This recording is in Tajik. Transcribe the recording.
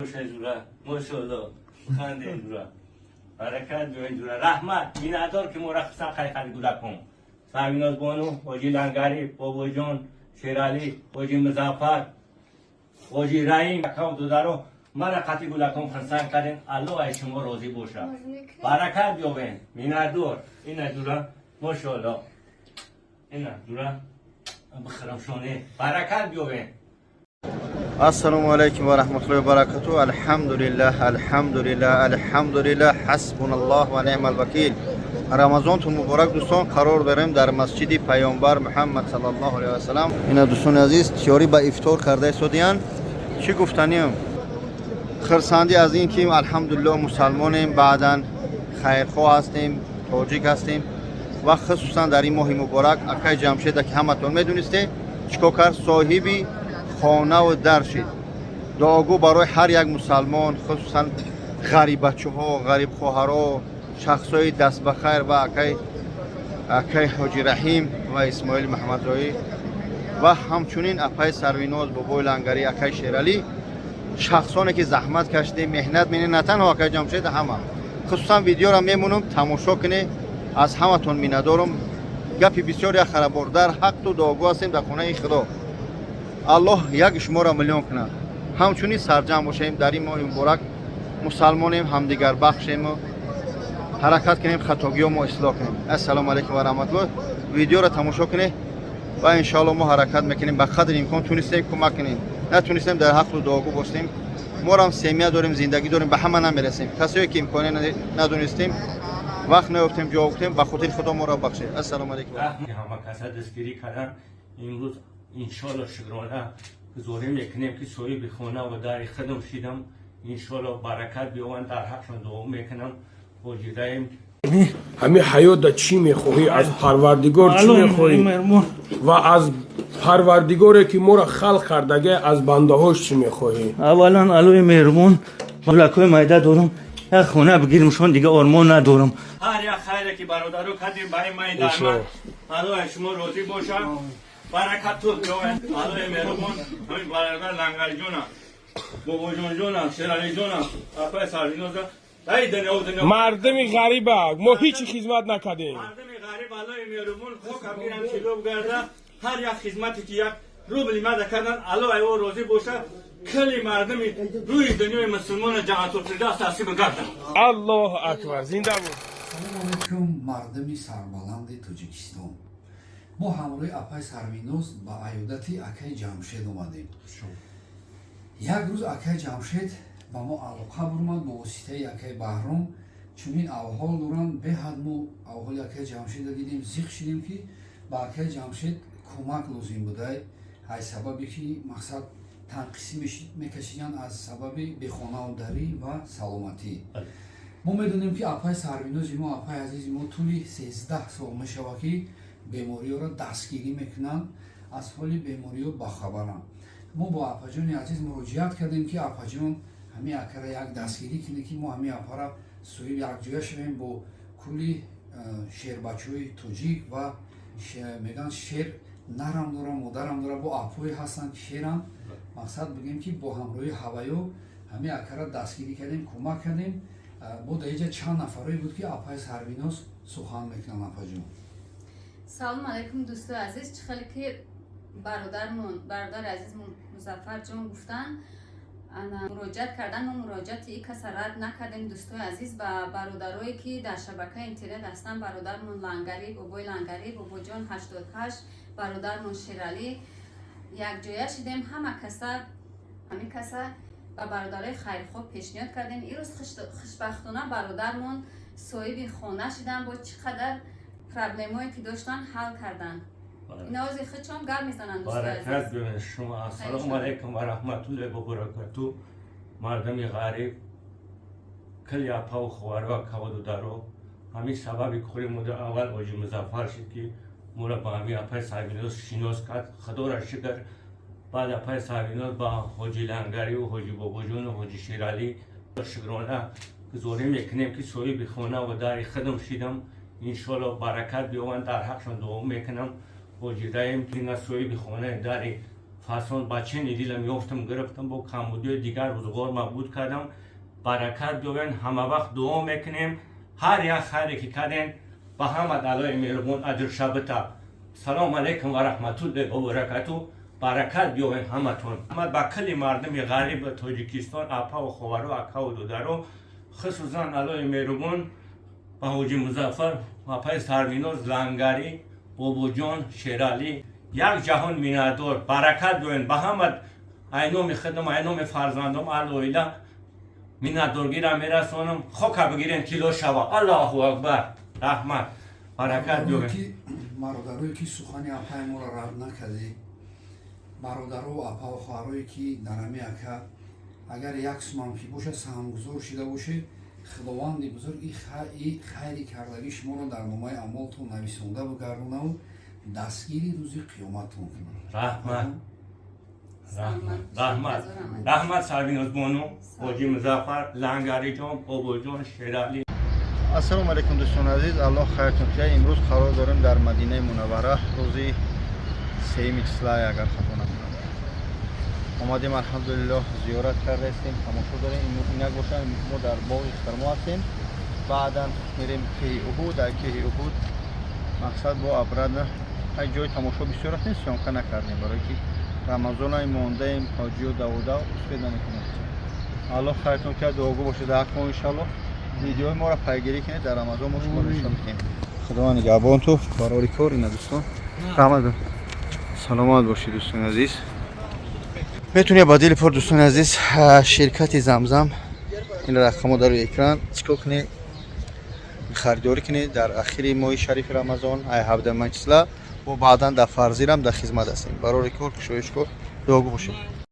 Жура, мошолло, ханде, жура, баракат биёед, жура, раҳмат, миннатдор, ки моро хусанд қайқади гулакон Сарвиноз бону, ҳоҷи Лангарӣ, Бобоҷон, Шералӣ, ҳоҷи Музаффар, ҳоҷи Раим, акав, додаро, мара қати гулакон хурсанд кардем. Аллоҳ аз шумо розӣ бошад, баракат биёбен, миннатдор. Ина, жура, мошолло, ина, жура, бихӯрам шоне, баракат биёбен. Ассалому алайкум ва раҳматуллоҳи ва баракатуҳ. Алҳамдулиллаҳ, алҳамдулиллаҳ, алҳамдулиллаҳ, ҳасбуналлоҳ ва неъмал вакил. Рамазонтон муборак, дӯстон. Қарор дорем дар масҷиди Паёмбар Муҳаммад саллаллоҳу алайҳи васалам. Ина, дӯстони азиз, тиёрӣ ба ифтор карда истодиянд. Чӣ гуфтаниям? Хирсандӣ аз ин ки, алҳамдулиллоҳ, мусалмонем, баъдан хайрхоҳ ҳастем, тоҷик ҳастем ва хусусан дар ин моҳи муборак акай Ҷамшеда, ки ҳаматон медонисте, чӣ кор кард, соҳиби хонаву дар шид. Дуогӯ барои ҳар як мусалмон, хусусан ғариббачаҳо, ғарибхоҳаро, шахсҳои дастбахайр ва акай Ҳоҷи Раҳим ва Исмоил Маҳамадзоӣ ва ҳамчунин апаи Сарвиноз, бобои Лангарӣ, акай Шералӣ, шахсоне ки заҳмат кашиде, меҳнат мене, на танҳо акай Ҷамшед, ҳама. Хусусан видеоро мемонам, тамошо кунед. Аз ҳаматон миннатдорам. Гапи бисёр як харабор. Дар ҳақту дуогӯ ҳастем дар хонаи Худо. Аллоҳ як шуморо миллион кунад. Ҳамчунин сарҷамъ бошем. Дар ин моҳи муборак мусалмонем, ҳамдигар бахшему ҳаракат кунем, хатогиҳо мо ислоҳ кунем. Ассалому алайкум ва раҳматуллоҳ. Видеоро тамошо кунед ва иншоалло мо ҳаракат мекунем, ба қадри имкон тунистем, кӯмак кунем, натунистем, дар ҳақту дуогӯ бошем. Морам семья дорем, зиндагӣ дорем, ба ҳама намерасем. Касое ки имкония надонистем, вақт наёфтем, ҷавоб гуфтем, ба хотири Худо моро бахшед. Ассалому алайкум. Ҳама каса дастгирӣ кардан. Имрӯз, иншолло, шукрона гузорӣ мекунем, ки соҳиби хона ва дари худам шидам. Иншолло, баракат биёванд, дар ҳақшон дуо мекунам. Ҳоҷи Раим. Ҳамин ҳаётда чӣ мехоҳӣ, аз Парвардигор чӣ мехоҳӣ ва аз Парвардигоре, ки моро халқ кардага, аз бандаҳош чӣ мехоҳӣ? Аввалан, Аллои меҳрубон, мулакҳои майда дорам, як хона бигирмшон, дига ормон надорам. Ҳар як хайре ки бародаро кардем ба ин май дарман, Аллоҳ аз шумо розӣ бошад, баракатут биёвед. Аллои меҳрубон ҳамин бародар Лангариҷонам, Бобоҷонҷонам, Шералиҷонам, апаи Сарвиноза дай дунё дунё. Мардуми ғариба мо ҳичи хизмат накардем. Мардуми ғариб, Аллои меҳрубон хок бирам чило бгарда. Ҳар як хизмате ки як рубли мада кардан, Аллоҳ ай ӯ розӣ бошад. Кали мардуми рӯи дунёи мусулмона ҷаннатул фирдавс насиб гардад. Аллоҳу акбар, зинда буд. Салому алайкум, мардуми сарбаланди Тоҷикистон. Мо ҳамроҳи апаи Сарвиноз ба аёдати акаи Ҷамшед омадем. Як рӯз акаи Ҷамшед ба мо алоқа бурмад бо воситаи акаи Баҳром. Чунин авҳол доранд. Беҳад мо авҳоли акаи Ҷамшедро дидем, зиқ шидем, ки ба акаи Ҷамшед кӯмак лозим будай, аз сабабе ки мақсад танқисӣ мекашиданд аз сабаби бехонаударӣ ва саломатӣ. Мо медонем, ки апаи Сарвинози мо, апаи азизи мо, тӯли 13 сол мешавад, ки бемориҳоро дастгирӣ мекунанд, аз ҳоли бемориҳо бахабаранд. Мо бо апаҷони азиз муроҷиат кардем, ки апаҷон, ҳамин акара як дастгирӣ кунед, ки мо ҳамин апара соҳиб якҷоя шавем бо кулли шербачаҳои тоҷик. Ва мегӯянд, шер нарам дора, модарам дора, бо апҳое ҳастанд, ки шеранд. Мақсад бигем, ки бо ҳамроҳии ҳаваё ҳамин акара дастгирӣ кардем, кӯмак кардем. Бо дар инҷа чанд нафарое буд, ки апаи Сарвиноз сухан мекунанд. Апаҷон. Салому алайкум, дӯстои азиз. Чӣ хеле ки бародармон, бародари азизмон Музаффарҷон гуфтанд, ана муроҷиат кардан, мо муроҷиати и каса рад накардем. Дӯстои азиз, ба бародарое, ки дар шабакаи интернет ҳастанд, бародармон Лангарӣ, бобои Лангарӣ, Бобоҷон 88, бародармон Шералӣ, якҷоя шидем, ҳама каса ҳамин каса ба бародарои хайрхоҳ пешниҳод кардем. Ирӯз хушбахтона бародармон соҳиби хона шидан. Бо чӣ қадар проблемое ки доштанд, ҳал карданд. Инози худшон гап мезананд, дӯстои Баракат азиз. биёред шумо. Ассалому алайкум ва раҳматуллоҳи ва баракату. Мардуми ғариб, кали апаву ховару акаву даро, ҳамин сабаби кори муда аввал ҳоҷи Музаффар шид, ки моро ба ҳамин апаи Сарвиноз шинос кард. Худоро шукр. Баъд апаи Сарвиноз ба ҳоҷи Лангариву ҳоҷи Бобоҷону ҳоҷи Шералӣ шукрона гузорӣ мекунем, ки соҳиби хона ва дари худам шидам. Иншолло, баракат биёванд, дар ҳақшон дуо мекунам. Ҳоҷи Раим ина соҳиби хонаи дари. Фасон бачени дилам ёфтам, гирифтам, бо камбудиҳои дигар рӯзғор мабуд кардам. Баракат биёвен, ҳама вақт дуо мекунем. Ҳар як хайре ки кардем, ба ҳамат Аллоҳи меҳрубон аҷрша бита. Салому алайкум ва раҳматуллоҳи ва баракату. Баракат биёвен ҳаматон. Раҳмат ба кулли мардуми ғариби Тоҷикистон, апаву ховару, акаву додаро, хусусан Аллоҳи меҳрубон ба ҳоҷи Музаффар, апаи Сарвиноз Лангарӣ, Бобоҷон Шералӣ, як ҷаҳон миннатдор. Баракат биёвен ба ҳамат. Ай номи худам, ай номи фарзандом, аҳлу оила миннатдоргира мерасонам. Хока бигирен, тилло шава. Аллоҳу акбар. Раҳмат, баракат биёвен. Бародарое, ки сухани апаи моро рад накардед, бародару апаву хоҳарое, ки дар ҳами ака агар як сумам ки бошад, саҳмгузор шида бошед, Худованди бузург и хайри кардагӣ шуморо дар номаи амолтон нависонда бигардонаву дастгири рӯзи қиёматтон кунад. Раҳмат, раҳмат, раҳмат, Сарвинозбону, ҳоҷи Музаффар Лангариҷон, Бобоҷон Шералӣ. Ассалому алайкум, дӯстони азиз, Аллоҳ хайртон кунад. Имрӯз қарор дорем дар Мадинаи Мунаввара, рӯзи сеюми числа, агар хато накунам. Омадем, алҳамдулиллоҳ, зиёрат кардаистем, тамошо дорем. Инак бошад, мо дар боғи хурмо ҳастем. Баъдан мерем кӯҳи Уҳуд. Дар кӯҳи Уҳуд мақсад бо обратно. Ҳай, ҷои тамошо бисёр рафтем, съёмка накардем, барое ки Рамазонаи мондаем, ҳоҷиё давода успеть намекунем. Аллоҳ хайртон кунад, дуогӯ бошед дар ҳаққи мо. Иншаллоҳ, видеои моро пайгирӣ кунед, дар Рамазон мо шуморо нишон медиҳем. Худованд нигаҳбонту, барори кор. Ина, дӯстон, раҳмат, саломат бошед, дӯстони азиз. Метунед ба дили пур, дӯстони азиз, ширкати Замзам, ин рақамҳо дар рӯи экран, чикор кунед? Харидорӣ кунед дар ахири моҳи шарифи Рамазон, ай 17 числа, бо баъдан дар фарзирам дар хизмат ҳастем. Барори кор, кушоиш кор, дуогӯ бошед.